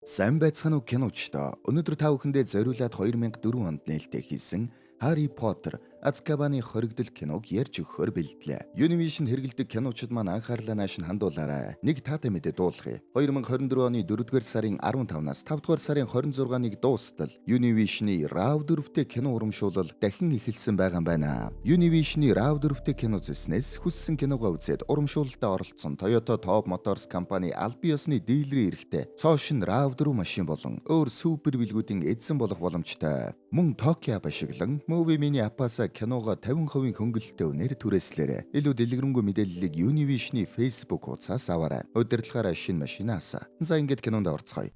Сайн байцгаана уу, киночдоо. Өнөөдөр та бүхэндээ зориулаад 2004 онд нээлттэй хийсэн Harry Potter Азкабаны хоригдол киног ярьж өгөхөөр бэлтлээ. Univision хэрэглэдэг киночид маань анхаарлаа нааш нь хандуулаарай. Нэг таатай мэдээ дуулгая. 2024 оны 4-р сарын 15-наас 5-р сарын 26-ныг дуустал Univision-ы RAV 4-тэй кино урамшуулал дахин эхэлсэн байгаа юм байна. Univision-ы RAV 4-тэй кино үзснээс хүссэн киногоо үзээд урамшуулалтад оролцсон Toyota Top Motors компани албан ёсны дилерийн эрхтэй цоо шинэ RAV 4 машин болон өөр супер бэлгүүдийн эзэн болох боломжтой. Мөн Tokyo app ашиглан Movie Mini app-аас киногоо 50% хөнгөлөлттэй үнээр түрээслээрэй. Илүү дэлгэрэнгүй мэдээллийг Univision-ы Facebook хуудасаас аваарай. Удирдлагаараа шинэ машинаас. За, ингээд кинонд орцгоё.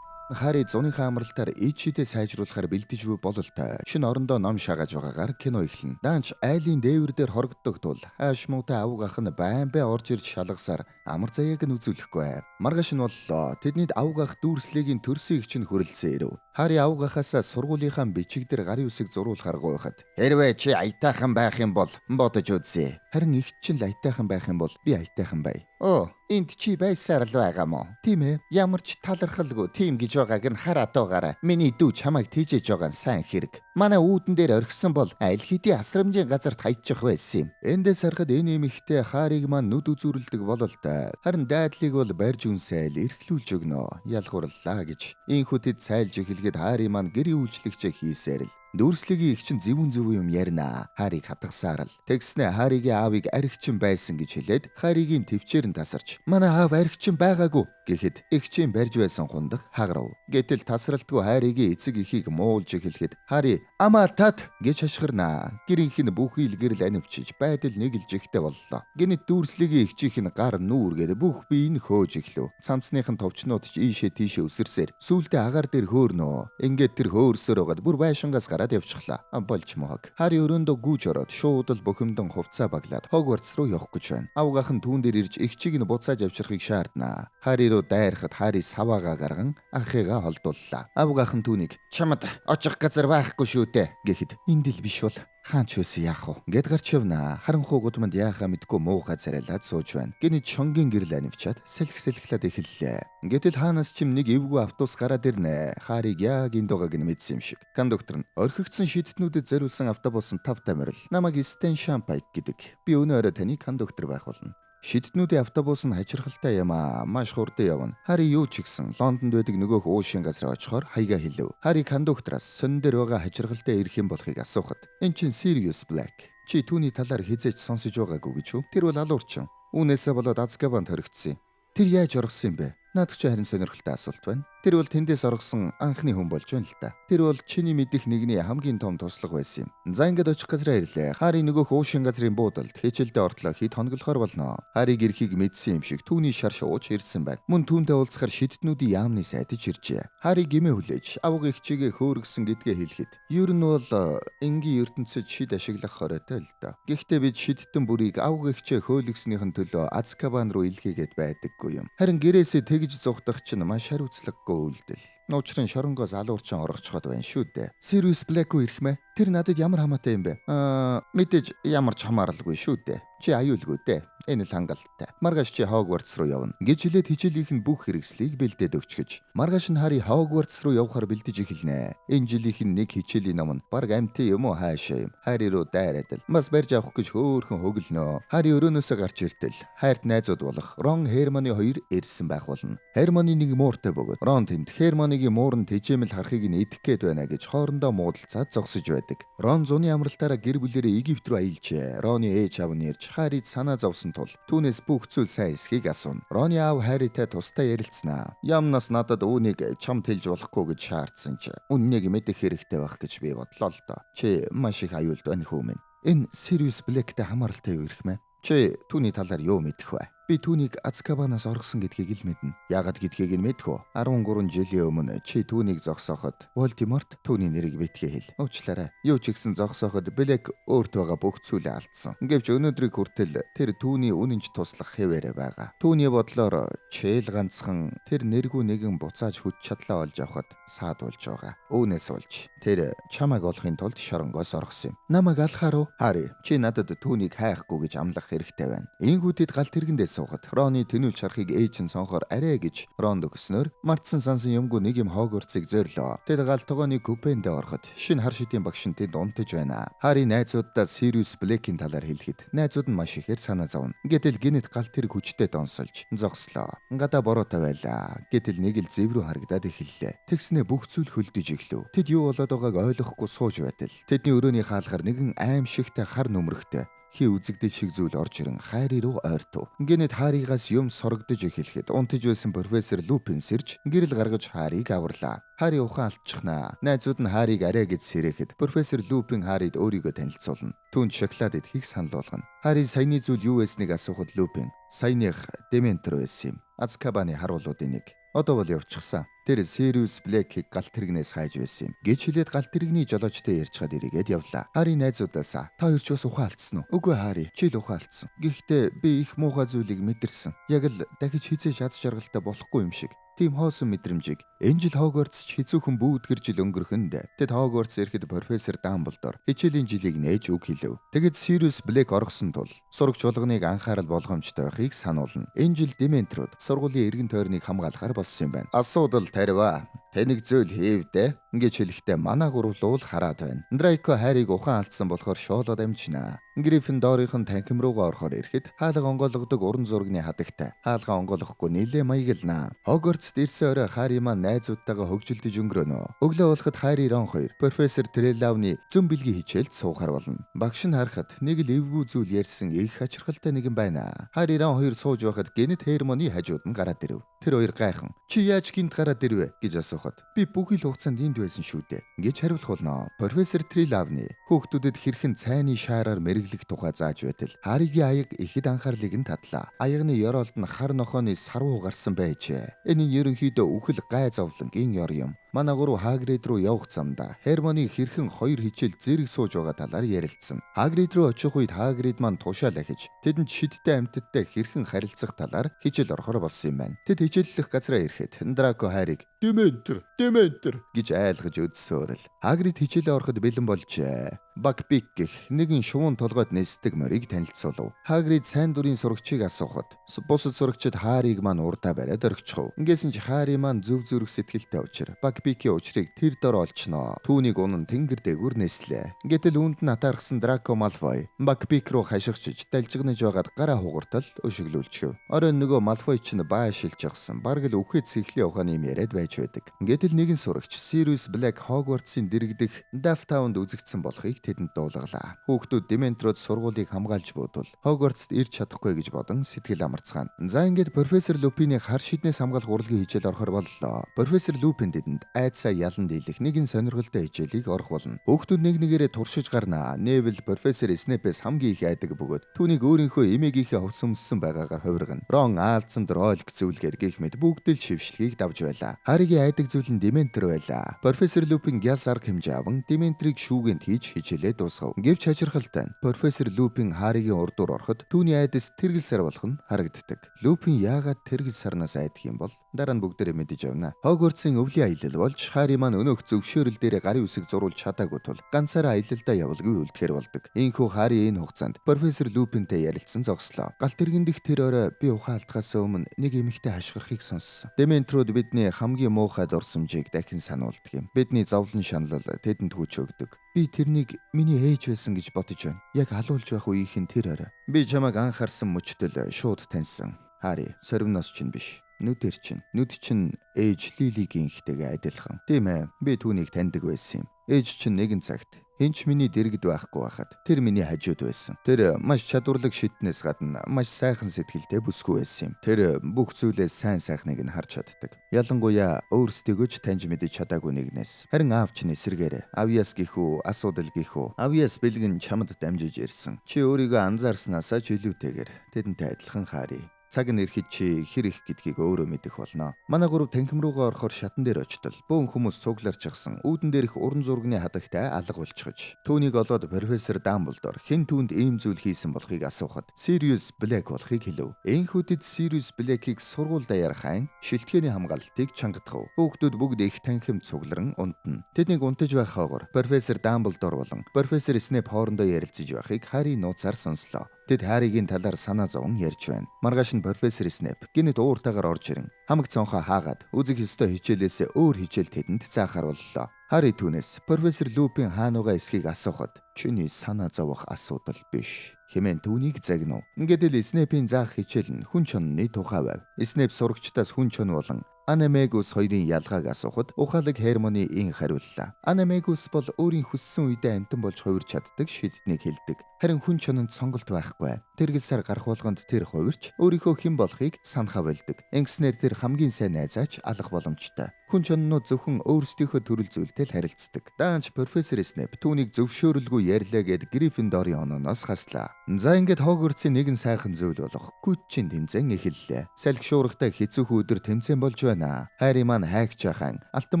Хари зуныхаа амралтаар ичидээ сайжруулахаар бэлдэж буй бололтой. Шинэ орондоо ном шагааж байгаагаар кино эхэлнэ. Даанч айлын дээвэр дээр хорогддог тул ааш муутай авга ах нь байн бай орж ирж шалгасаар амар заяаг нь үзүүлэхгүй. Маргааш нь боллоо. Тэднийд авга ах Дүрслигийн төрсөн эгч нь хүрэлцэн ирэв. Хари авга ахаасаа сургуулийнхаа бичиг дээр гарын үсэг зуруулахаар гуйхад, "Хэрвээ чи аятайхан байх юм бол бодож үзье. Харин эгч чинь л аятайхан байх юм бол би аятайхан бай. Оо, энд чи байсаар л байгаа мó? Тийм ээ. Ямар ч талархалгүй тийм гэж байгааг нь хараад байгаарай. Миний дүү чамайг тийжээж байгаа нь сайн хэрэг. Манай үүдэн дээр орхисон бол аль хэдийн асрамжийн газарт хайчих байсан юм." Эндээс харахад энэ эмэгтэй Хариг маань нүд үзүүрэлдэг бололтой. Харин дайдлыг бол барьж үнсээл эрхлүүлж өгнө. Ялгуурлаа гэж. Ийхүү тэд сайлж эхлэхэд Хари маань гэрийн үйлчлэгчээ хийсээр л Дүрслигийн эгч нь зөвүүн зөвүүн юм ярина. Хариг хатгасаар л. Тэгснэ Харигийн аавыг архичин байсан гэж хэлээд Харигийн төвчээр нь тасарч, "Манай аав архичин байгаагүй" гэхэд эгчийн барьж байсан хундаг хагарав. Гэтэл тасралтгүй Харигийн эцэг эхийг муулж эхлэхэд Хари "Амаа тат" гэж хашгирна. Гэрийнх нь бүхий л гэрэл анивчиж байдал нэг л жигтэй боллоо. Гэнэт Дүрслигийн эгчийнх нь гар нүүргээд бүх бие нь хөөж эхлэв. Цамцных нь товчнууд ч ийшээ тийшээ өсөрсөөр сүүлдээ агаар дээр хөөрнө. Ингээд тэр хөөрсөр байгаад бүр байшингаас гараад явчихлаа. Болж мохог. Хари өрөөндөө гүйж ороод шууд л бухимдан хувцаа баглаад Хогвартс руу явах гэж байна. Авгах нь түүн дээр ирж эгчийг нь буцааж авчрахыг шаарднаа. Хари руу дайрахад Хари саваагаа гарган ахыгаа холдууллаа. Авгах нь түүнийг "Чамд очих газар байхгүй шүү дээ" гэхэд, "Энд л биш бол хаач байсан яах вэ?" гэд гарч явна. Харанхуй гудамд яахаа мэдгүй муухай царайлаад сууж байна. Гэнэт шонгийн гэрэл анивчаад салхи салхилаад эхэллээ. Гэтэл хаанаас ч юм нэг эвгүй автобус гараад ирнэ. Хариг яг энд байгааг нь мэдсэн юм шиг. Кондуктор нь орхигдсон шидтнүүдэд зориулсан автобус нь тавтай морил. "Намайг Стэн Шампайк гэдэг. Би өнөө орой таны кондуктор байх болно." Шидтнүүдийн автобус нь хачирхалтай юм аа. Маш хурдан явна. Хари юу ч гэсэн Лондонд байдаг нөгөөх уушийн газар очихоор хаягаа хэлэв. Хари кондуктороос сонин дээр байгаа хачирхалтай ирэх юм болохыг асуухад, "Энэ чинь Sirius Black. Чи түүний талаар хэзээ ч сонсож байгаагүй гэж үү? Тэр бол алуурчин. Үүнээсээ болоод Азкабанд хоригдсон юм." "Тэр яаж оргосон юм бэ? Наадах чи харин сонирхолтой асуулт байна. Тэр бол тэндээс оргосон анхны хүн болж байна л да. Тэр бол чиний мэдих нэгний хамгийн том туслага байсан юм." За, ингээд очих газраа ирлээ. Хари нөгөөх уушийн газрын буудалд хичээлдээ ортлоо хэд хоноглохоор болно. Хариг ирэхийг мэдсэн юм шиг түүний шар шууж ирсэн байна. Мөн түүнтэй уулзахаар шидтнүүдийн яамны сайдж иржээ. Хари гимээ хүлээж авга эгчийгээ хөөргсөн гэдгээ хэлэхэд, ер нь бол энгийн ертөнцид шид ашиглах хориотой л доо. Гэхдээ бид шидтэн бүрийг авга эгчээ хөөлгснийхэн төлөө Азкабан руу илгээгээд байдаггүй юм. Харин гэрээсээ тэгж зугтах чинь маш хариуцлагагүй үйлдэл. Учир нь шоронгоос алуурчин оргоцоход байна шүү дээ. Sirius Black руу ирэх мэ? Тэр надад ямар хамаатай юм бэ? Аа, мэдээж ямар ч хамааралгүй шүү дээ. Чи аюулгүй дээ. Энэ л хангалттай. Маргааш чи Хогвартс руу явна" гэж хэлээд хичээлийнх нь бүх хэрэгслийг бэлдээд өгчгөж. Маргааш нь Хари Хогвартс руу явахаар бэлдэж эхэлнэ. Энэ жилийнх нь нэг хичээлийн ном нь баг амтын юм уу хаашаа юм. Хари руу дайраад л бас барьж авах гэж хөөхөн хөглөнө. Хари өрөөнөөсөө гарч иртэл хайрт найзууд болох Рон, Хермоны хоёр ирсэн байх болно. Хермоны нэг мууртай бөгөөд Рон тэнд Хермоныгийн муурн тэжээмэл харахыг нь идэх гээд байна гэж хоорондоо муудалцаад зогсож байдаг. Рон зуны амралтаараа гэр бүлээрээ Египт рүү аялжээ. Роны ээж аав нь ирж Харид санаа зовсон тул түүнээс бүх зүйл сайн эсхийг асууна. Роны аав Харитай тусдаа ярилцсанаа. "Ямнаас надад үүнийг чамд хэлж болохгүй гэж шаардсан чи үннийг мэдэх хэрэгтэй байх гэж би бодлоо л доо. Чи маш их аюулд байна, хүү минь. Энэ Sirius Black-тэй хамааралтай юу ирэх мэ? Чи түүний талаар юу мэдэх вэ? Би түүнийг Азкабанаас оргосон гэдгийг л мэднэ." "Яагаад гэдгийг нь мэдэх үү? 13 жилийн өмнө чи түүнийг зогсооход Волдеморт түүний нэрийг битгий хэл. Уучлаарай. Юу ч гэсэн зогсооход Блэк өөрт байгаа бүх зүйлээ алдсан. Гэвч өнөөдрийг хүртэл тэр түүний үнэнч туслах хэвээрээ байгаа. Түүний бодлоор чээл ганцхан тэр нэргүй нэгэн буцааж хүч чадлаа олж авахад саад болж байгаа. Үүнээс болж тэр чамайг олохын тулд шоронгоос оргосон юм. Намайг алхаар уу? Хари, чи надад түүнийг хайхгүй гэж амлах хэрэгтэй байна." Ийхүү тэд галт тэргэндээ суухад Роны тэнүүлж харахыг ээж нь сонхоор арай гэж Ронд өгснөөр мартсан сансан юмгүй нэг юм Хогвартсыг зорилоо. Тэд гал тогооны купэндээ ороход шинэ хар шидийн багш нь тэнд унтаж байна. Хари найзууддаа Сириус Блэкийн талаар хэлэхэд найзууд нь маш ихээр санаа зовно. Гэтэл гинэт галт тэрэг хүчтэй донсолж зогслоо. Гадаа бороотой байлаа. Гэтэл нэг л зэв рүү харагдаад эхэллээ. Тэгснээ бүх зүйл хөлдөж эхлэв. Тэд юу болоод байгааг ойлгохгүй сууж байтал тэдний өрөөний хаалгаар нэгэн аимшигтай хар нүмерэгтэй хий үзэгдэл шиг зүйл орж ирэн Харри руу ойртов. Гинэт Харригаас юм сорогдож эхлэхэд унтаж байсан профессор Лупин сэрж гэрэл гаргаж Харриг аварлаа. Харри ухаан алдчихнаа. Найзууд нь Харриг арай гэж сэрэхэд профессор Лупин Харрид өөрийгөө танилцуулна. Түүнд шоколад идэхийг санал болгоно. Харри саяны зүйл юу байсныг асуухад Лупин саяных дементор байсан юм. Азкабаны харуулуудын нэг. Одоо бол явчихсан. Тэр Сириус Блэкийг галт тэрэгнээс хайж байсан юм. Гэж хэлээд галт тэрэгний жолоочтой ярьчхад эргээд явлаа. Хари найзуудаасаа та хоёр ч бас ухаан алдсан уу? Үгүй Хари, чи л ухаан алдсан. Гэхдээ би их муухай зүйлийг мэдэрсэн. Яг л дахиж хэзээ ч аз жаргалтай болохгүй юм шиг. Тийм хоосон мэдрэмжийг энэ жил Хогвартс ч хэцүүхэн бүүдгэр жил өнгөрөхөнд тэд Хогвартс ирэхэд профессор Дамблдор хичээлийн жилийг нээж үг хэлэв. Тэгэд Сириус Блэк оргосон тул сурагч болгоныг анхаарал болгоомжтой байхыг сануулна. Энэ жил дементрууд сургуулийн эргэн тойрныг хамгаалахар болсон юм байна. Асуудал тарива. Тэнэг зүйл хийвдэ. Ингэж хэлэхдээ манай гурвлуул хараад байна. Драйко Хариг ухаан алдсан болохоор шоолоод амжина. Гриффиндорын танхим руугаа орохоор ирэхэд хаалга онгойлгодог уран зургийн хадагтай. Хаалга онгойлгохгүй нилээ маяглана. Хогвартст ирсэн орой Харри маань найзуудтайгаа хөгжилдөж өнгөрөөнө. Өглөө болоход Харри Рон хоёр профессор Трелавны зөн бэлгийн хичээлд суухаар болно. Багш нь харахад нэг л эвгүй зүйл ярьсан их хачирхалтай нэгэн байна. Харри Рон хоёр сууж байхад гэнэт Хермоны хажууд нь гараад ирэв. Тэр хоёр гайхан. Чи яаж гинт гараад ирвэ гэж асуухад би бүхий л хугацаанд энд байсан шүү дээ гэж хариулах болно. Профессор Трелавны хүүхдүүдэд хэрхэн цайны шаараар мэргэжлэх тухай зааж байтал Харригийн аяг ихэд анхаарлыг нь татлаа. Аягны ёроолд нь хар нохооны сарвуу гарсан байжээ. Энэ нь ерөнхийдөө үхэл гай зовлонгийн ёр юм. Манай гурав Хагрид руу явах замдаа Хермоны хэрхэн хоёр хичээл зэрэг сууж байгаа талаар ярилцсан. Хагрид руу очих үед Хагрид маань тушаал ахиж тэдэнд шидтэй амьтадтай хэрхэн харилцах талаар хичээл орохоор болсон юм байна. Тэд хичээллэх газраа ирэхэд Драко Харриг "Дементер, дементер" гэж айлгаж өдсөөрөл. Хагрид хичээлээ ороход бэлэн болжээ. Бакбик гэх нэгэн шувуун толгойд нисдэг морийг танилцуулав. Хагрид сайн дурын сурагчийг асуухад бусад сурагчид Харриг маань урдаа бариад орхичихов. Ингэсэн ч Харри маань зөв зүрх сэтгэлтэй учир Бакбикийн учрыг тэр дор олчноо. Түүнийг унан тэнгэр дээгүүр нислээ. Гэтэл үүнд нь атаархсан Драко Малфой Бакбик руу хашгичж далжигнаж байгаад гараа хугартал өшиглүүлчихв. Оройн нөгөө Малфой чинь баа шилжчихсэн. Бараг л үхээд сэхлийн ухааны юм яриад байж байдаг. Гэтэл нэгэн сурагч Сириус Блэк Хогвартсын дэрэгдэх Дафтаунд үзэгдсэн болохыг тэдэнд дуулгалаа. Хүүхдүүд дементрууд сургуулийг хамгаалж буудвал Хогвартст ирж чадахгүй гэж бодон сэтгэл амарцгаана. За ингээд профессор Лупины хар шиднээс хамгаалах урлагийн хичээл орохор боллоо. Профессор Лупин тэдэнд айдсаа ялан дийлэх нэгэн сонирхолтой хичээлийг орох болно. Хүүхдүүд нэг нэгээрээ туршиж гарнаа. Невил профессор Снейпээс хамгийн их айдаг бөгөөд түүнийг өөрийнхөө эмээгийнхээ хувцас өмссөн байгаагаар хувиргана. Рон аалзанд ролик зүйлгээр гих мэт бүгд л шившлэгийг давж байлаа. Харригийн айдаг зүйл нь дементр байлаа. Профессор Лупин гяс арга хэмжээ аван дементрийг шүүгэнд хийж хичээлээ дуусгав. Гэвч хачирхалтай нь профессор Лупин Харригийн урдуур ороход түүний айдас тэргэл сар болох нь харагддаг. Лупин яагаад тэргэл сарнаас айдах юм бол дараа нь бүгдээрээ мэдэж явна. Хогвартсын өвлийн аялал болж Харри маань өнөөх зөвшөөрөл дээрээ гарын үсэг зурулж чадаагүй тул ганцаараа аялалдаа явалгүй үлдэхээр болдог. Ийхүү Харри энэ хугацаанд профессор Лупинтэй ярилцсан зогслоо. Галт тэрэгэн дэх тэр орой би ухаан алдахаас өмнө нэг эмэгтэй хашгирахыг сонссон. Дементрууд бидний хамгийн муухай дурсамжийг дахин сануулдаг юм. Бидний зовлон шаналл тэдэнд хүч өгдөг. Би тэрнийг миний ээж байсан гэж бодож байна. Яг алуулж байх үеийнх нь тэр орой. Би чамайг анхаарсан мөчтөл шууд таньсан. Харри, сорвиноос чинь биш. Нүдэр чинь. Нүд чинь ээж Лилигийн ихтэйгээ адилхан. Тийм ээ, би түүнийг таньдаг байсан юм. Ээж чинь нэгэн цагт хэн ч миний дэргэд байхгүй байхад тэр миний хажууд байсан. Тэр маш чадварлаг шиднээс гадна маш сайхан сэтгэлтэй бүсгүй байсан юм. Тэр бүх зүйлээс сайн сайхныг нь харж чаддаг. Ялангуяа өөрсдийгөө ч таньж мэдэж чадаагүй нэгнээс. Харин аав чинь эсэргээрээ авьяас гихүү, асуудал гихүү. Авьяас бэлгэн чамд дамжиж ирсэн. Чи өөрийгөө анзаарснаасаа ч илүүтэйгээр тэдэнтэй адилхан Харри. Цаг нь ирэхэд чи хэр их гэдгийг өөрөө мэдэх болно. Манай гурав танхим руугаа орохоор шатан дээр очтол. Бөөн хүмүүс цугларчихсан. Үүдэн дээрх уран зургийн хадагтай алга болчихож. Түүнийг олоод профессор Дамблдор хэн түүнд ийм зүйл хийсэн болохыг асуухад Сириус Блэк болохыг хэлв. Энэхүүдэд Сириус Блэкийг сургууль даяар хайн шилтгэний хамгаалалтыг чангатгав. Хүүхдүүд бүгд их танхим цугларан унтна. Тэднийг унтаж байх хоогоор профессор Дамблдор болон профессор Снейп хоорондоо ярилцаж байхыг Харри нууцаар сонслоо. Тэд Харригийн талаар санаа зовон ярьж байна. Маргааш нь профессор Снэйп гэнэт ууртайгаар орж ирэн хамаг цонхоо хаагаад үзэх ёстой хичээлээс өөр хичээл тэдэнд заахаар боллоо. Харри түүнээс профессор Лупин хаана байгаа эсхийг асуухад чиний санаа зовох асуудал биш хэмээн түүнийг загнав. Ингээд л Снэйпийн заах хичээл нь хүн чонны тухай байв. Снэйп сурагчдаас хүн чон болон Анимагус хоёрын ялгааг асуухад ухаалаг Хермони ин хариуллаа. Анимагус бол өөрийн хүссэн үедээ амьтан болж хувирч чаддаг шидтнийг хэлдэг. Харин хүн чононд сонголт байхгүй. Тэргэлсээр гарах болгонд тэр хувирч өөрийнхөө хэн болохыг санахаа болдог. Ингэснээр тэр хамгийн сайн найзаач алах боломжтой. Хүн чоннууд зөвхөн өөрсдийнхөө төрөл зүйлтэй л харилцдаг. Даанч профессор Снэйп түүнийг зөвшөөрөлгүй ярьлаа гэд Гриффиндорын онооноос хаслаа. За ингээд Хогвартсын нэгэн сайхан зүйл болох Квиддичийн тэмцээн эхэллээ. Салхи шуургатай хэцүүхэн өдөр тэмцээн болж байна. Харри маань хайгч ахаан алтан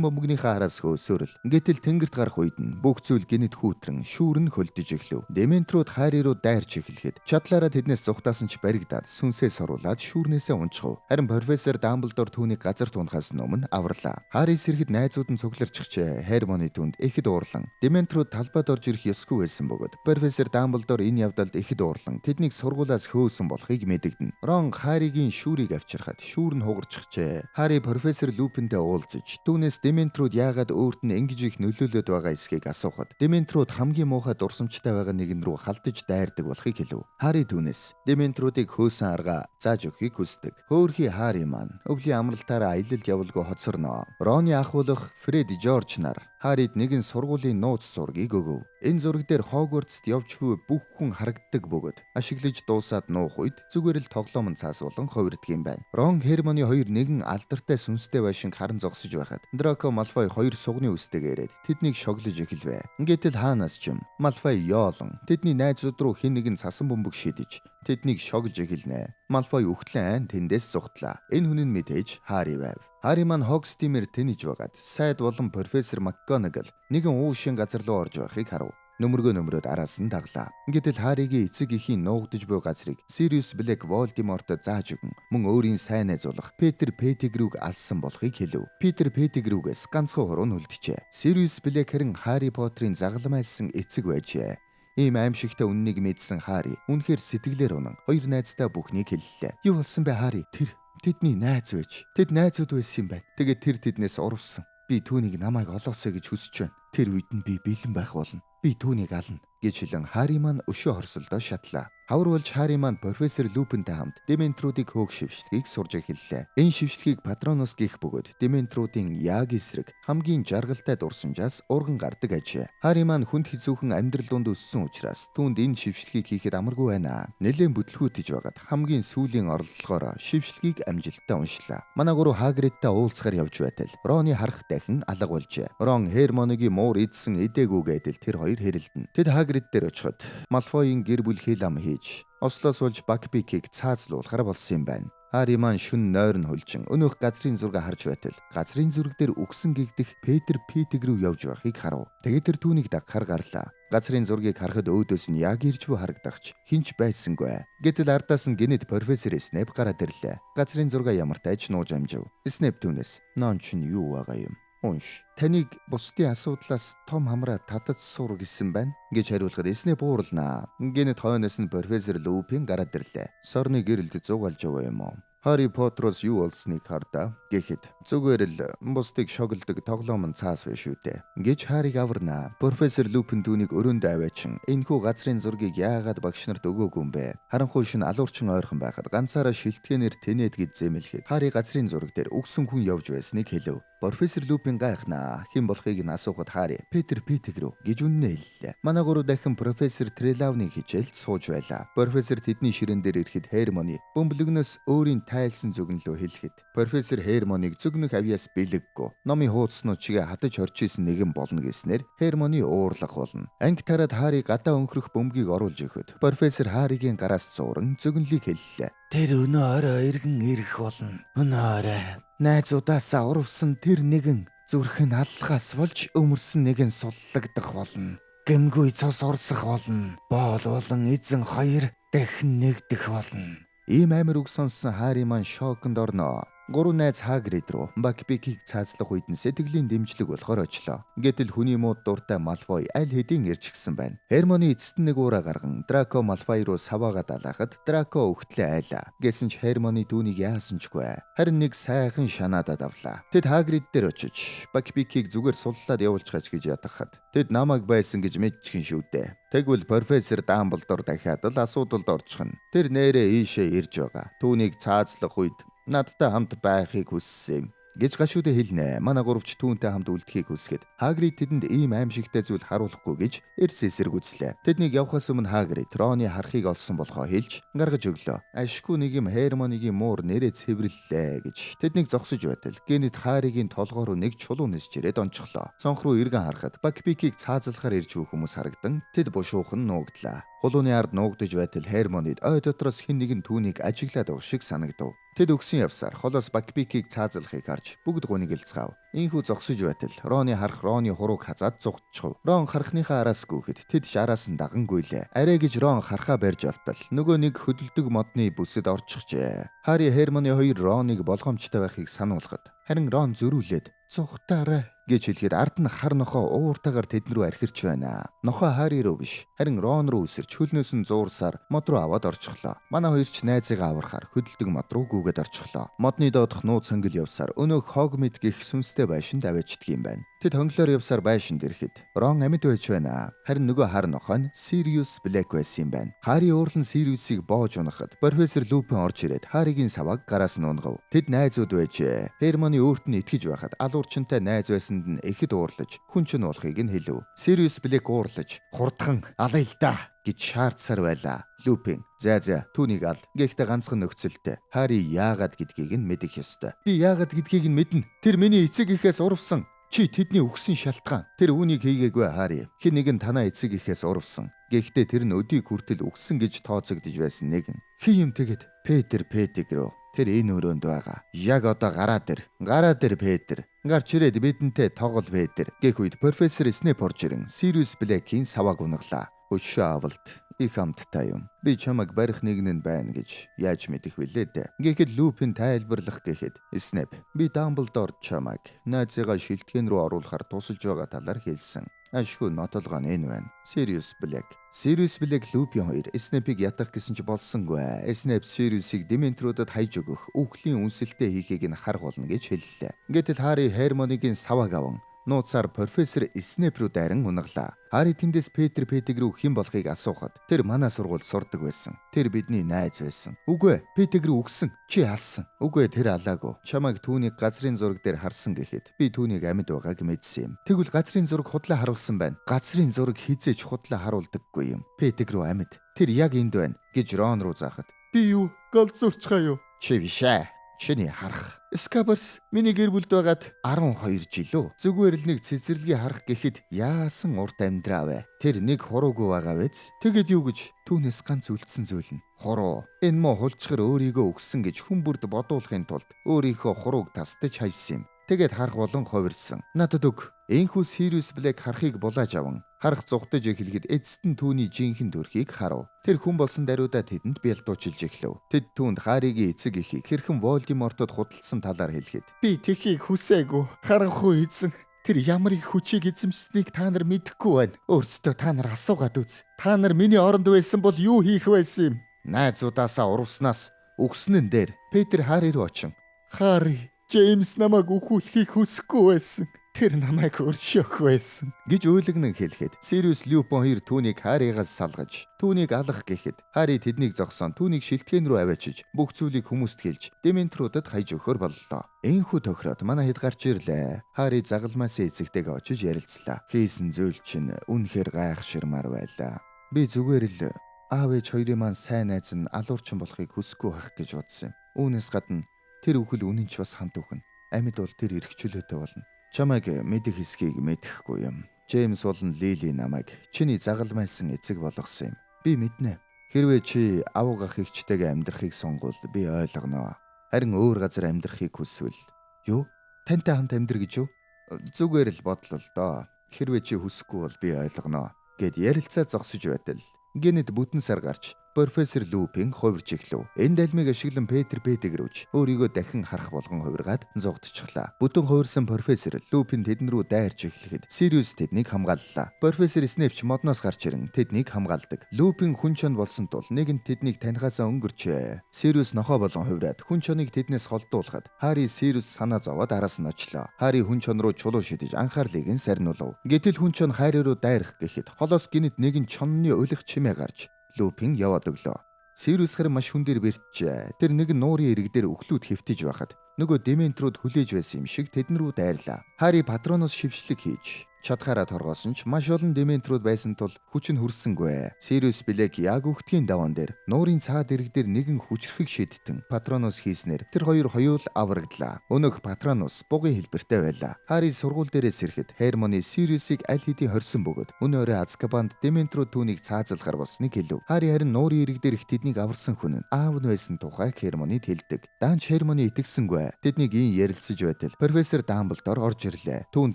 бөмбөгнийхээ араас хөөсөөрөл. Гэтэл тэнгэрт гарах үед нь бүх зүйл гэнэт хүүтрэн шүүр нь хөлдөж эхлэв. Дементрууд Харри руу дайрч эхлэхэд чадлаараа тэднээс зугатаасан ч баригдаад сүнсээ соруулаад шүүрнээсээ унчихав. Харин профессор Дамблдор түүнийг газарт унахаас өмнө аварлаа. Харри сэрэхэд найзууд нь цугларчихжээ. Хермони түүнд ихэд уурлан Дементрууд талбайд орж ирэх ёсгүй байсан бөгөөд профессор Дамблдор энэ явдалд ихэд уурлан тэднийг сургуулиас хөөсөн болохыг мэдэгдэнэ. Рон Харригийн шүүрийг авчирхад шүүр нь хугарчихжээ. Харри профессор Лупинтэй уулзаж түүнээс Дементрууд яагаад өөрт нь ингэж их нөлөөлөд байгаа эсхийг асуухад Дементрууд хамгийн муухай дурсамжтай байгаа нэгэн рүү халдаж дайрдаг болохыг хэлв. Харри түүнээс Дементруудыг хөөсөн арга зааж өгөхийг хүсдэг. Хөөрхий Харри маань өвлийн амралтаараа аялалд явалгүй хоцорно. Роны ах болох Фред Жорж нар Харрид нэгэн сургуулийн нууц зургийг өгөв. Энэ зураг дээр Хогвартст явж буй бүх хүн харагддаг бөгөөд ашиглаж дуусаад нуух үед зүгээр л тоглоом нь цаас болон хувирдаг юм байна. Рон Хермоны хоёр нэгэн алдартай сүнстэй байшинг харан зогсож байхад Драко Малфой хоёр сугны үстэйг ирээд тэднийг шоглож эхэлвэ. Гэтэл хаанаас ч юм Малфой ёолон тэдний найзууд руу хэн нэгэн цасан бөмбөг шидэж тэднийг шоглож эхэлнэ. Малфой үхтлэн айн тэндээс зугтлаа. Энэ хүн нь мэдээж Харри байв. Харри маань Хогстимээр тэнэж байгаад сайд болон профессор МакГонагал нэгэн уушийн газар руу орж байхыг харав. Нөмргөө нөмрөөд араас нь даглаа. Гэтэл Харригийн эцэг эхийн нуугдаж буй газрыг Сириус Блэк Волдемортод зааж өгөн мөн өөрийн сайн найз болох Питер Петтигрүүг алсан болохыг хэлв. Питер Петтигрүүгээс ганцхан хуруу нь үлджээ. Сириус Блэк харин Харри Поттерын загалмайлсан эцэг байжээ. Ийм аимшигтай үннийг мэдсэн Харри үнэхээр сэтгэлээр унан хоёр найздаа бүхнийг хэллээ. Юу болсон бэ Харри? Тэр тэдний найз байж. Тэд найзууд байсан юм байна. Тэгээд тэр тэднээс урвсан. Би түүнийг намайг олоосой гэж хүсэж байна. Тэр үед нь би бэлэн байх болно. Би түүнийг ална гэж хэлэн Харри маань өшөө хорсолдоо шатлаа. Хавар болж Харри маань профессор Лупинтэй хамт Дементруудыг хөөх шившлэгийг сурж эхэллээ. Энэ шившлэгийг Патронус гих бөгөөд Дементруудын яг эсрэг хамгийн жаргалтай дурсамжаас урган гардаг ажээ. Харри маань хүнд хэцүүхэн амьдрал дунд өссөн учраас түүнд энэ шившлэгийг хийхэд амаргүй байна. Нэлээн бүтлгүүтэж байгаад хамгийн сүүлийн оролдлогоор шившлэгийг амжилттай уншлаа. Манай гурав Хагридтай уулзахаар явж байтал Роны харах дахин алга болжээ. Рон Хермонигийн муур идсэн эдээгүй гэдэл тэр хоёр хэрэлдэнэ. Тэд Хагрид дээр очиход Малфойн гэр бүл хэл ам хийж ослоос болж Бакбикийг цаазлуулахар болсон юм байна. Харри маань шүн нойрон хулжин өнөөх газрын зураг харж байтал газрын зураг дээр үгсэн гэгдэх Петер Петтигрүү явж байхыг харав. Тэгээд тэр түүнийг дагахар гарлаа. Газрын зургийг харахад өөдөөс нь яг ирж буй харагдахч хинч байсангүй. Гэтэл ардаас нь гэнэт профессор Снэйп гараад ирлээ. Газрын зургаа ямартай ч нууж амжив. Снэйп түүнээс "Ноон чинь юу байгаа юм? Унш. Таныг бусдын асуудлаас том хамраа татаж сур гэсэн байна" гэж хариулахад Снэйп уурлнаа. Гэнэт хойноос нь профессор Лупин гараад ирлээ. Сорны гэрэлд зугаалж яваа юм уу? Харри Поттероос юу болсныг хардаа гэхэд зүгээр л бусдыг шоглодог тоглоом нь цаас биш үү дээ гэж Харриг аварнаа. Профессор Лупин түүнийг өрөөнд аваачин энэхүү газрын зургийг яагаад багш нарт өгөөгүй юм бэ? Харанхуй шин алуурчин ойрхон байхад ганцаараа шилтгээнээр тэнэд гэж зэмлэхэд Харри газрын зураг дээр үгсэн хүн явж байсныг хэлв. Профессор Лупин гайхнаа. Хэн болохыг нь асуухад Харри Питер Петтигрүү гэж үннээ хэллээ. Манай гурав дахин профессор Трелавны хичээлд сууж байлаа. Профессор тэдний ширээн дээр ирэхэд Хермони бөмбөлгнөөс өөрийн тайлсан зөгнөлөө хэлэхэд профессор Хермоныг зөгнөх авьяас бэлэггүй. Номын хуудаснууд чигээ хатаж хорч исэн нэгэн болно гэснээр Хермони уурлах болно. Анги тараад Харри гадаа өнхрөх бөмбөгийг оруулж өгөхөд профессор Харригийн гараас зууран зөгнөлийг хэллээ. Тэр өнөө орой эргэн ирэх болно. Өнөө орой найзуудаасаа урвсан тэр нэгэн зүрх нь аллахаас болж өмөрсөн нэгэн суллагдах болно. Гэмгүй цус урсах болно. Боол болон эзэн хоёр дахин нэгдэх болно. Ийм амар үг сонссон Харри маань шоконд орно. Гурван найз Хагрид руу Бакбикийг цаазлах үед нь сэтгэлийн дэмжлэг болохоор очлоо. Гэтэл хүний мууд дуртай Малфой аль хэдийн ирчихсэн байна. Хермоны эцэст нь нэг уураа гарган Драко Малфой руу саваагаа далаахад Драко өгтлээ айлаа. Гэсэн ч Хермоны түүнийг яасан ч гүй. Харин нэг сайхан шанаадад авлаа. Тэд Хагрид дээр очиж Бакбикийг зүгээр суллаад явуулчихаач гэж ядахад тэд намайг байсан гэж мэдчихэн шүү дээ. Тэгвэл профессор Дамблдор дахиад л асуудалд орчихно. Тэр нэрээ ийшээ ирж байгаа. Түүнийг цаазлах үед надтай хамт байхыг хүссэн юм гэж гашуудаа хэлнэ. Манай гуравч түүнтэй хамт үлдэхийг хүсгэд Хагрид тэдэнд ийм аимшигтай зүйл харуулахгүй гэж эрс эсэргүүцлээ. Тэднийг явхаас өмнө Хагрид Роны харахыг олсон болохоо хэлж гаргаж өглөө. Ашгүй нэг юм Хермоныгийн муур нэрээ цэвэрллээ гэж тэднийг зогсож байтал гэнэт Харигийн толгоо руу нэг чулуу нисч ирээд онцглоо. Цонх руу эргэн харахад Бакбикийг цаазлахаар ирж буй хүмүүс харагдан тэд бушуухан нуугдлаа. Хулууны ард нуугдаж байтал Хермонид ой дотроос хэн нэгэн түүнийг ажиглаад байгаа шиг санагдав. Тэд өгсөн явсаар холоос Бакбикийг цаазлахыг харж бүгд гунигэлцгаав. Ийхүү зогсож байтал Роны харах Роны хурууг хазаад зугтчихв. Рон харахныхаа араас гүйхэд тэд шараас нь даган гүйлээ. Арай гэж Рон харахаа барьж автал нөгөө нэг хөдөлдөг модны бүсэд орчихжээ. Хари Хермоны хоёр Роныг болгоомжтой байхыг сануулхад харин Рон зөрүүлээд "Зугтаарай" гэж хэлэхэд ард нь хар нохоо ууртайгаар тэдэн рүү архирч байна. Нохоо Хари руу биш, харин Рон руу үсэрч хөлнөөс нь зуурсаар мод руу аваад орчихлоо. Манай хоёр ч найзыгаа аврахаар хөдөлдөг мод руу гүгээд орчихлоо. Модны доодох нууц хонгил явсаар өнөөх Хогмид гих сүнстэй байшинд аваачдаг юм байна. Тэд хонглоор явсаар байшинд ирэхэд Рон амьд байж байна. Харин нөгөө хар нохоо нь Сириус Блэк байсан юм байна. Хари уурлан Сириусыг боож унахад профессор Лупин орж ирээд Харигийн савааг гараас нь унгав. Тэд найзууд байжээ. Хермоны өөрт нь итгэж байхад алуурчинтай найз байсанд нь ихэд уурлаж хүн чинь болохыг нь хэлв. Сириус Блэк уурлаж "Хурдхан алаа л да" гэж шаардсаар байлаа. Лупин "За за түүнийг ал." Гэхдээ ганцхан нөхцөлтэй. Хари яагаад гэдгийг нь мэдэх ёстой. Би яагаад гэдгийг нь мэднэ. Тэр миний эцэг эхээс урвсан. Чи тэдний өгсөн шалтгаан. Тэр үүнийг хийгээгүй Хари. Хэн нэгэн танаа эцэг эхээс урвсан. Гэхдээ тэр нь өдийг хүртэл үгсэн гэж тооцогдож байсан нэгэн. Хин юм тэгэд Петер Петигрөө. Тэр энэ өрөөнд байгаа. Яг одоо гараад ир. Гараад ир Петер. Гарч ирээд бидэнтэй тоглол Петер. Гэх үед профессор Снэп орж ирэн Сириус Блэкийн савааг унгалаа. Өчшөө авалт их амттай юм. Би чамайг барих нэгэн нь байна гэж яаж мэдэх вүлээ дээ. Гэхэд Лупин тайлбарлах гэхэд Снэп би Дамблдор чамайг найзыгаа шилтгэн рүү оруулахар тусалж байгаа талаар хэлсэн. Ашгүй нотолгоо нь энэ байна. Сириус Блэк. Сириус Блэк Лупин хоёр Снэпийг ятгах гэсэн ч болсонгүй. Снэп Сириусыг дементруудад хайж өгөх үхлийн үнсэлтээ хийхийг нь харах болно гэж хэллээ. Гэтэл Хари Хермоныгийн савааг аван нууцаар профессор Снэп рүү дайран унаглаа. Хари тэндээс Петер Петигрүү хэн болохыг асуухад тэр манай сургуульд сурдаг байсан. Тэр бидний найз байсан. Үгүй ээ, Петигрүү үгсэн. Чи алсан. Үгүй ээ, тэр алаагүй. Чамайг түүнийг газрын зураг дээр харсан гэхэд би түүнийг амьд байгааг мэдсэн юм. Тэгвэл газрын зураг худлаа харуулсан байна. Газрын зураг хизээч худлаа харуулдаггүй юм. Петигрүү амьд. Тэр яг энд байна гэж Рон руу заахад би юу? Голзуурчгаа юу? Чи биш ээ. Чиний харах. Скаберс миний гэр бүлд байгаад 12 жил үү? Зүгээр л нэг цэцэрлэгийг харах гэхэд яасан урт амьдраа вэ? Тэр нэг хуруугүй байгаа биз? Тэгэд юу гэж түүнээс ганц үлдсэн зүйл нь хуруу. Энэ муу хулчгар өөрийгөө өгсөн гэж хүн бүрд бодуулахын тулд өөрийнхөө хурууг тасдаж хайсан юм. Тэгээд харах болон хувирсан. Надад өг. Энхүү Сириус Блэк харахыг булааж аван харах зугтаж эхлэхэд эцэст нь түүний жинхэнэ төрхийг харав. Тэр хүн болсон даруйдаа тэдэнд бялдуучилж эхлэв. Тэд түүнд Харигийн эцэг эхийг хэрхэн Волдемортод худалдсан талаар хэлэхэд би тэхийг хүсээгүй. Харанхуй эзэн тэр ямар их хүчийг эзэмшсэнийг та нар мэдэхгүй байна. Өөрсдөө та нар асуугаад үз. Та нар миний оронд байсан бол юу хийх байсан юм? Найзуудаасаа урвснаас үгсэн нь дээр Петер Хари руу очин Хари, Джеймс намайг үхүүлэхийг хүсэхгүй байсан. Тэр намайг өршөөх байсан гэж уйлгнан хэлэхэд Сириус Люпон хоёр түүнийг Харигаас салгаж түүнийг алах гэхэд Хари тэднийг зогсоон түүнийг шилтгэн рүү аваачиж бүх зүйлийг хүмүүст хэлж дементруудад хайж өгөхөр боллоо. Энхүү тохироод манай хэд гарч ирлээ. Хари загалмаасын эцэгтэйгээ очиж ярилцлаа. Хийсэн зүйл чинь үнэхээр гайхширмаар байлаа. Би зүгээр л аав ээж хоёрын маань сайн найз нь алуурчин болохыг хүсэхгүй байх гэж бодсон юм. Үүнээс гадна тэр үхэл үнэн ч бас хамт үхнэ. Амьд бол тэр эрх чөлөөтэй болно. Чамайг мэдэх хэсгийг мэдэхгүй юм. Джеймс болон Лили намайг чиний загалмайлсан эцэг болгосон юм. Би мэднэ. Хэрвээ чи авга ах эгчтэйгээ амьдрахыг сонгвол би ойлгоно. Харин өөр газар амьдрахыг хүсвэл юу? Тантай хамт амьдр гэж юу? Зүгээр л бодлоо л доо. Хэрвээ чи хүсэхгүй бол би ойлгоно гэд ярилцаа зогсож байтал гэнэт бүтэн сар гарч Профессор Лупин хувирч эхлэв. Энэ далмыг ашиглан Петер Петтигрүүч өөрийгөө дахин харах болгон хувиргаад зугтчихлаа. Бүтэн хувирсан профессор Лупин тэдэн рүү дайрч эхлэхэд Сириус тэднийг хамгааллаа. Профессор Снейп ч модноос гарч ирэн тэднийг хамгаалдаг. Лупин хүн чон болсон тул нэгэнт тэднийг танихаасаа өнгөрчээ. Сириус нохой болон хувираад хүн чоныг тэднээс холдуулахад Харри Сириус санаа зовоод араас нь очлоо. Харри хүн чон руу чулуу шидэж анхаарлыг нь сарниулав. Гэтэл хүн чон Харри руу дайрах гэхэд холоос гинэт нэгэн чонны улих чимээ гарч Лупин яваад өглөө. Сириус харин маш хүн дээр бэртжээ. Тэр нэгэн нуурын ирэг дээр өглөөд хэвтэж байхад нөгөө дементрууд хүлээж байсан юм шиг тэдэн рүү дайрлаа. Харри патроноос шившлэг хийж чадхаараа торгоосон ч маш олон дементрууд байсан тул хүч нь хүрсэнгүй. Сириус Блэк яг өгтгийн даваан дээр нуурын цаад ирэг дээр нэгэн хүчрхэг шидтэн патроноос хийснээр тэр хоёр хоёул аврагдлаа. Өнөөх патронос бугын хэлбэртэй байлаа. Харри сургууль дээрээс ирэхэд Хермони Сириусыг аль хэдийн хорьсон бөгөөд өнөө орой Азкабанд дементрууд түүнийг цаазалгаар болсныг хэлв. Харри харин нуурын ирэг дээрх тэднийг аварсан хүн нь аав нь байсан тухайг Хермонид хэлдэг. Даанч Хермони итгэсэнгүй. Тэднийг ийн ярилцаж байтал профессор Дамблдор орж ирлээ. Түүнд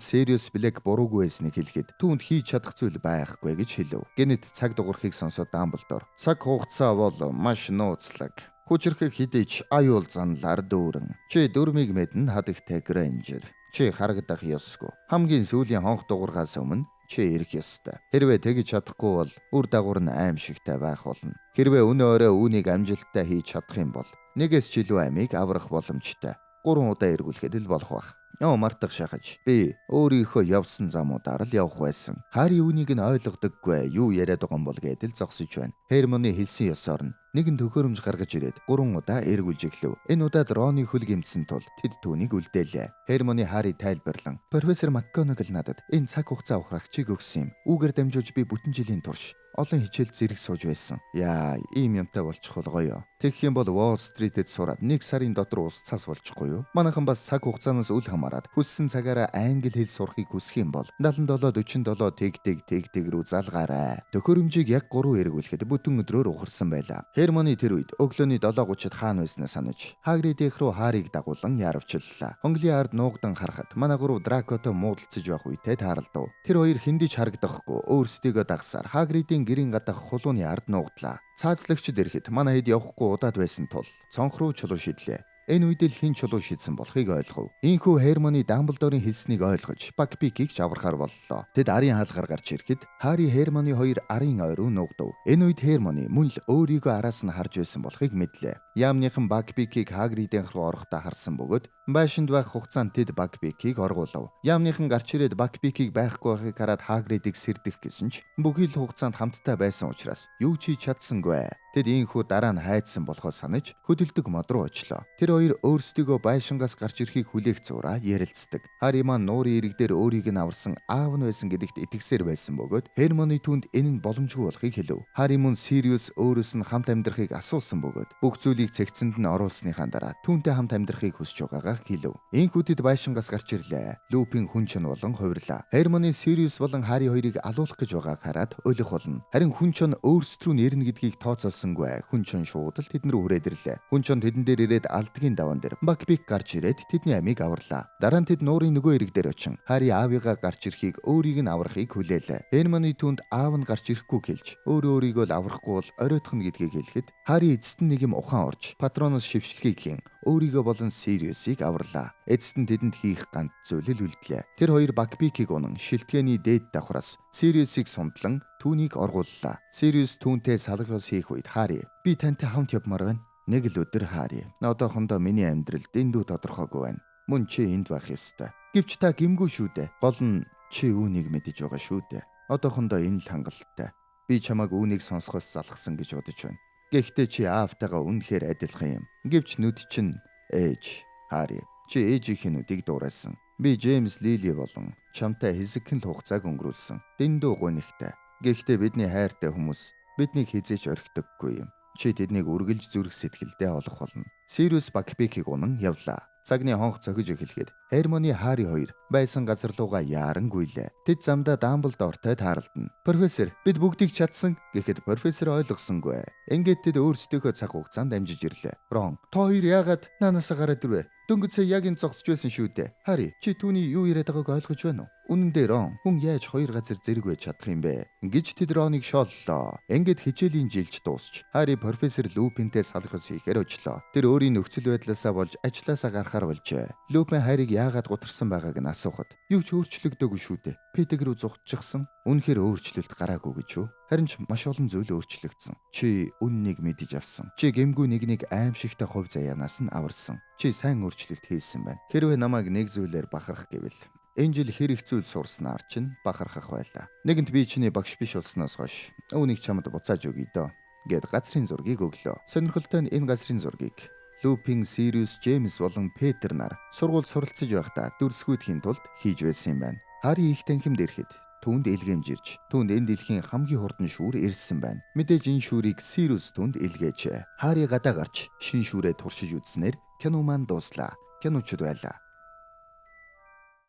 Сириус Блэк буруугүй байсныг хэлэхэд түүнд хийж чадах зүйл байхгүй гэж хэлв. Гэнэт цаг дуурахыг сонсоод Дамблдор цаг хугацаа бол маш нууцлаг. Хүчрхэг хэдий ч аюул занлаар дүүрэн. Чи дүрмийг мэднэ хадагтай Грэнжер. Чи харагдах ёсгүй. Хамгийн сүүлийн хонх дуурхаас өмнө чи ирэх ёстой. Хэрвээ тэгж чадахгүй бол үр дагавар нь аимшигтай байх болно. Хэрвээ өнөө орой үүнийг амжилттай хийж чадах юм бол нэгээс ч илүү амийг аврах боломжтой. 3 удаа эргүүлэхэд л болох байх. Нөө мартах шахаж би өөрийнхөө явсан замуудаар л явах байсан. Харри үүнийг нь ойлгодоггүй, юу яриад байгаа юм бол гэдэл зогсож байна. Хермоны хэлсэн ёсоор нь нэгэн төхөөрөмж гаргаж ирээд 3 удаа эргүүлж эхлэв. Энэ удаад Роны хөл гэмтсэн тул тэд түүнийг үлдээлээ. Хермоны Харри тайлбарлан профессор МакГонагал надад энэ цаг хугацаа ухрах чиг өгсөн юм. Үүгээр дамжуулж би бүтэн жилийн турш олон хичээл зэрэг сууж байсан. Яа, ийм юмтай болчих гоё. Тэгэх юм бол Wall Street-д сураад нэг сарын дотор ус цас болчихгүй юу? Манайхан бас цаг хугацаанаас үл хамааран хүссэн цагаараа англи хэл сурахыг хүсэх юм бол 77 47 тэг тэг тэг тэг рүү залгаарай. Төхөөрөмжийг яг 3 эргүүлэхэд бүтэн өдрөөр ухарсан байлаа. Хермоны тэр үед өглөөний 7:30-д хаана байснаа санаж Хагридийнх рүү Харриг дагуулан яарвчлаа. Хонглын ард нуугдан харахад манай гурав Дракотой муудалцаж байх үедээ тааралдав. Тэр хоёр хэндиж харагдахгүй өөрсдийгөө дагсаар Хагридын гэрийн гадаах хулууны ард нуугдлаа. Цаазлагчид ирэхэд манай хэд явахгүй удаад байсан тул цонх руу чулуу шидлээ. Энэ үед л хэн чулуу шидсэн болохыг ойлгов. Ийхүү Хермоны Дамблдорын хэлснийг ойлгож Бакбикийг ч аврахаар боллоо. Тэд арын хаалгаар гарч ирэхэд Харри Хермоны хоёр арын ой руу нуугдав. Энэ үед Хермоны мөн л өөрийгөө араас нь харж байсан болохыг мэдлээ. Яамныхан Бакбикийг Хагридын руу орохдоо харсан бөгөөд байшинд байх хугацаанд тэд Бакбикийг оргуулав. Яамныхан гарч ирээд Бакбикийг байхгүй байхыг хараад Хагридыг сэрдэх гэсэн ч бүхий л хугацаанд хамтдаа байсан учраас юу ч хийж чадсангүй. Тэд ийхүү дараа нь хайдсан болохоо санаж хөдөлдөг мод руу очлоо. Тэр хоёр өөрсдийгөө байшингаас гарч ирэхийг хүлээх зураа ярилцдаг. Харри маань нуурын ирэг дээр өөрийг нь аварсан аав нь байсан гэдэгт итгэсээр байсан бөгөөд Хермоны түүнд энэ нь боломжгүй болохыг хэлв. Харри мөн Сириус өөрөөс нь хамт амьдрахыг асуусан бөгөөд бүх зүйлийг цэгцэнд нь оруулсныхаа дараа түүнтэй хамт амьдрахыг хүсэж байгаагаа хэлв. Ийхүү тэд байшингаас гарч ирлээ. Лупин хүн чон болон хувирлаа. Хермоны Сириус болон Харри хоёрыг алуулах гэж байгааг хараад ойлгох болно. Харин хүн чон өөрсд рүү нэрнэ гэдгийг тооцоолсонгүй. Хүн чон шууд л тэдэн рүү хүрээд ирлээ. Хүн чон тэдэн дээр ирээд алдгийн даван дээр Бакбик гарч ирээд тэдний амийг аварлаа. Дараа нь тэд нуурын нөгөө ирэг дээр очин Харри аавыгаа гарч ирэхийг өөрийг нь аврахыг хүлээлээ. Хермоны түүнд аав нь гарч ирэхгүй хэлж өөрөө өөрийгөө л аврахгүй бол оройтох нь гэдгийг хэлэхэд Харри эцэст нь нэг юм ухаан орж патроноос шившлэгийг хийн өөрийгөө болон Сириусыг аварлаа. Эцэст нь тэдэнд хийх ганц зүйл л үлдлээ. Тэр хоёр Бакбикийг унан шилтгэний дээд давхраас Сириусыг сундлан түүнийг оргууллаа. Сириус түүнтэй салгаас хийх үед Харри би тантай хамт явмаар байна. Нэг л өдөр Харри. Одоохондоо миний амьдрал дэндүү тодорхойгүй байна. Мөн чи энд байх ёстой. Гэвч та гимгүү шүү дээ. Гол нь чи үүнийг мэдэж байгаа шүү дээ. Одоохондоо энэ л хангалттай. Би чамайг үүнийг сонсохоос залхсан гэж бодож байна. Гэхдээ чи аавтайгаа үнэхээр адилхан юм. Гэвч нүд чинь ээж Харри. Чи ээжийнхээ нүдийг дуурайсан. Би Джеймс Лили болон чамтай хэсэгхэн л хугацааг өнгөрүүлсэн. Дэндүү гунигтай. Гэхдээ бидний хайртай хүмүүс биднийг хэзээ ч орхидоггүй юм. Чи тэднийг үргэлж зүрх сэтгэлдээ олох болно. Сириус Бакбикийг унан явлаа. Цагны хонх цохиж эхлэхэд Хермоны Харри хоёр байсан газар руугаа яаран гүйлээ. Тэд замдаа Дамблдортой тааралдана. Профессор, бид бүгдийг чадсан гэхэд профессор ойлгосонгүй. Ингээд тэд өөрсдийнхөө цаг хугацаанд амжиж ирлээ. Рон, та хоёр яагаад наанасаа гараад ирвэ? Дөнгөж сая яг энэ зогсож байсан шүү дээ. Хари, чи түүний юу яриад байгааг ойлгож байна уу? Үнэн дээр Рон, хүн яаж хоёр газар зэрэг байж чадах юм бэ? Гэж тэд Роныг шооллоо. Ингээд хичээлийн жилж дуусч, Хари профессор Лупинтэй салах ёс хийхээр очлоо. Тэр өөрийн нөхцөл байдлаасаа болж ажлаасаа гарахаар болжээ. Лупин Хариг яагаад гутарсан байгааг нь асуухад, юу ч өөрчлөгдөөгүй шүү дээ. Петигрүү зугтчихсан. Үнэхээр өөрчлөлт гараагүй гэж юу? Харин ч маш олон зүйл өөрчлөгдсөн. Чи үннийг мэдэж авсан. Чи гэмгүй нэгнийг аимшигтай хувь заяанаас нь аварсан. Чи сайн өөрчлөлт хийсэн байна. Хэрвээ намайг нэг зүйлээр бахарх гэвэл энэ жил хэр их зүйл сурснаар чинь бахархах байлаа. Нэгэнт би чиний багш биш болсноос хойш үүнийг чамд буцааж өгье дөө гэд газрын зургийг өглөө. Сонирхолтой нь энэ газрын зургийг Лупин, Сириус, Джеймс болон Петер нар сургууль суралцж байхдаа дүрсгүйдэхийн тулд хийж байсан юм байна. Хари их танхимд ирэхэд түүнд илгээмж ирж, түүнд энэ дэлхийн хамгийн хурдан шүүр ирсэн байна. Мэдээж энэ шүүрийг Сириус түүнд илгээжээ. Хари гадаа гарч шин шүүрээ туршиж үзснээр кино маань дууслаа. Киночд байлаа.